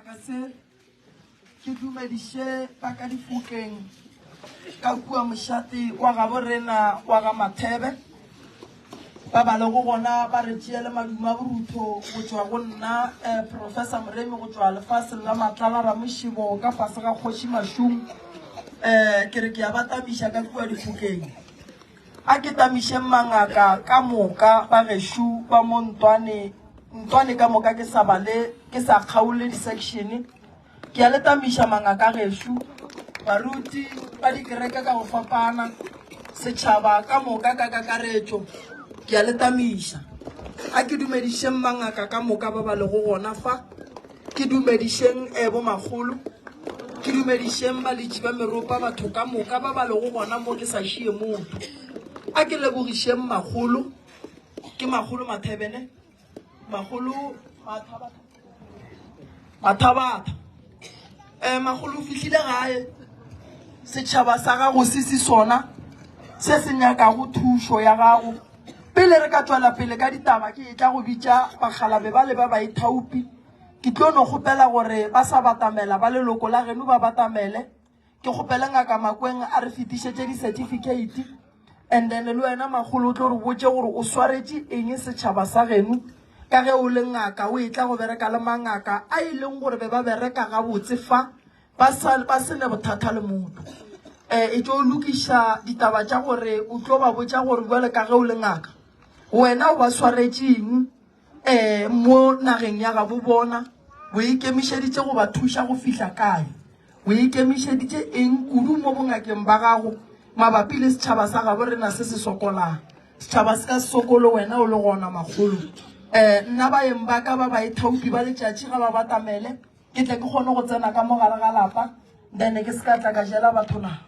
sebaka se ke dumediše ba ka difokeng ka kua mošate wa gabo rena wa ga Mathebe ba ba lego gona ba re tšeele madumo a borutho go tšwa go nna eh, Professor Moremi go tšwa lefaseng la Matlala Ramošebo ka fase ga Kgoši Mašung eh, ke re ke a ba tamiša ka kua difokeng a ke tamišeng mangaka ka moka ba gešo ba mo ntwane ntwane ka moka ke sa bale ke sa kgaole di-section Ke a le tamiša mangaka gešo, baruti ba dikereke ka go fapana, setšhaba ka moka ka kakaretšo, ke a le tamiša. A ke dumedišeng mangaka ka moka ba ba lego gona fa, ke dumedišeng eh, bomakgolo, ke dumedišeng baletši ba meropa, batho ka moka ba ba lego gona mo ke sa šie motho. A ke lebogišeng makgolo, ke makgolo Mathebene, Magolo Mathabatha. Eh, magolo o fihlile gae setšhaba sa gago se se sona se se nyakago thušo ya gago pele re ka tšwela pele ka ditaba ke e tla go bitša bakgalabe ba le ba baithaopi ke tlo no kgopela gore ba sa batamela ba leloko la geno ba batamele Ke kgopele Ngaka Makweng a re fetišetše di-certificate and then le wena Makgolo o tlo re botše gore o swaretše eng setšhaba sa geno ka ge o le ngaka o etla go bereka le mangaka a e leng gore be ba bereka gabotse fa ba sa ba se ne bothata le motho. Um e tlo lokiša ditaba tša gore o tlo ba botša gore bjale ka ge o le ngaka wena o ba swaretše eng um mo nageng ya gabo bona o ikemišeditše go ba thuša go fihla kae. O ikemišeditše eng kudu mo bongakeng ba gago mabapi le setšhaba sa gabo rena se se sokolang? Setšhaba se ka se sokole wena o le gona, makgolo. Um nna baeng ba ka ba baithaopi ba letšatši ga ba batamele, ke tle ke kgone go tsena ka mo gare ga lapa, then ke se ka tla ka jela batho nako.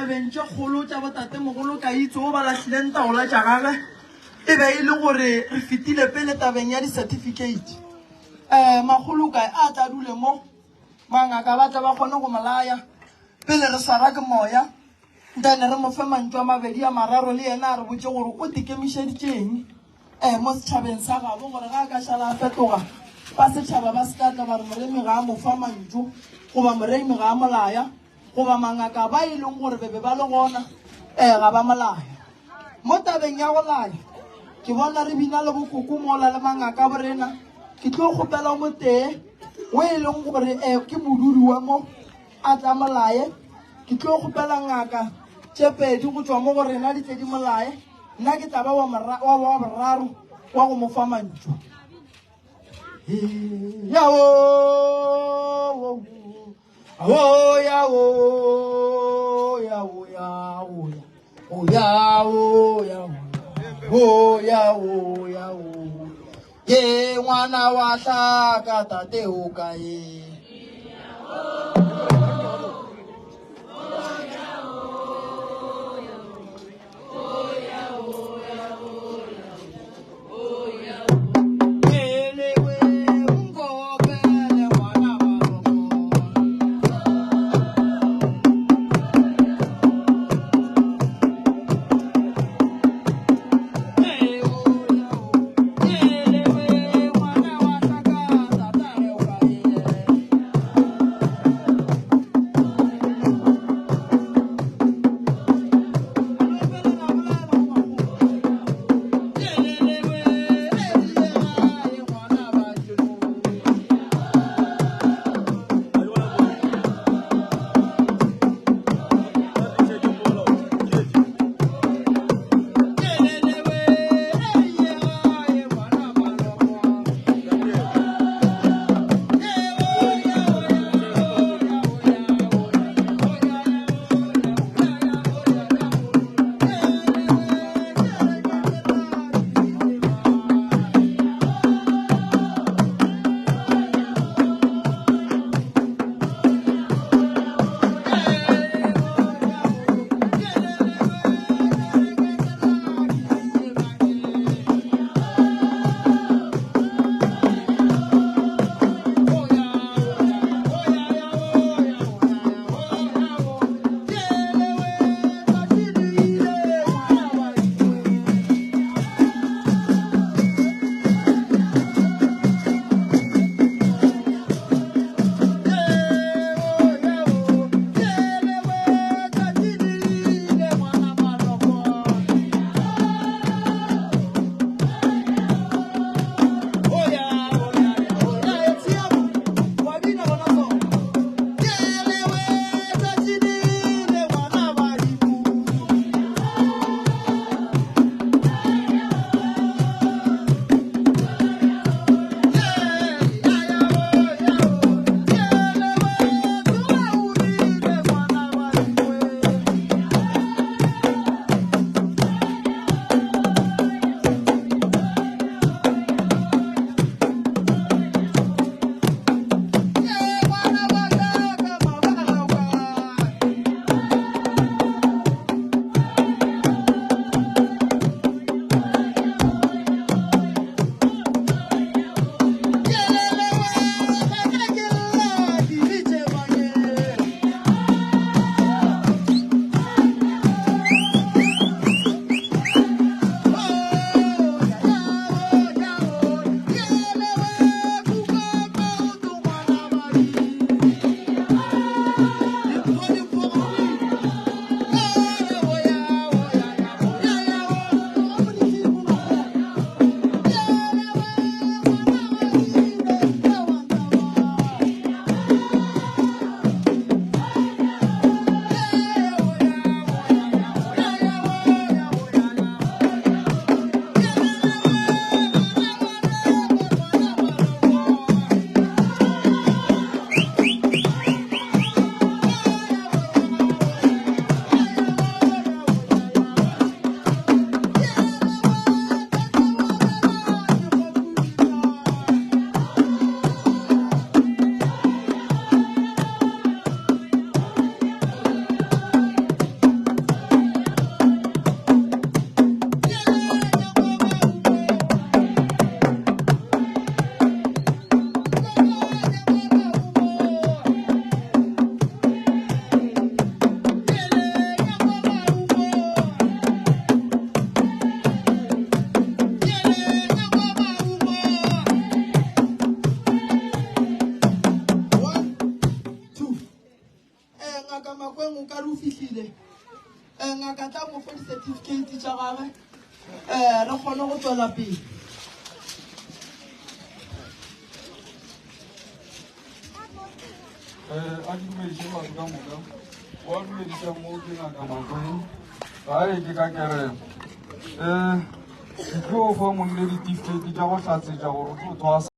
tabeng tše kgolo tša botatemogolo Kaitso o ba lahlileng taola tša gage e be e le gore re fetile pele tabeng ya di-certificate. Um makgolo kae a tla dule mo mangaka ba tle ba kgone go mo laya pele re swara ke moya then re mo fe mantšu a mabedi a mararo le yena a re botše gore o tekemišeditšeng um mo setšhabeng sa gabo gore ga a ka šala a fetoga ba setšhaba ba se ka tla ba re moremi ga a mo fa mantšu goba moremi ga a molaya goba mangaka ba e leng gore be be ba le gona um ga ba molaya mo tabeng ya go laya ke bona re bina le bokoko mola le mangaka borena ke tlo kgopela motee o e leng gore um ke modudi wa mo a tla molaye ke tlo kgopela ngaka tše pedi go tšwa mo go rena di tle di molaye nna ke tla ba wa boraro wa go mo fa mantšu yao o yao yao yao o yao yao o yao yao ye ngwana wa hlaka tate o kae fihlile. Um ngaka tla mo fe di-certificate tša gage um re kgone go tswela pele. Um a ke dumediše batho ka moka wa dumediša mo ke ngaka makweng gae ke ka keremo um ke tlo fa monne ditifikheiti tša go hlatsetša gore o tlo thwasa.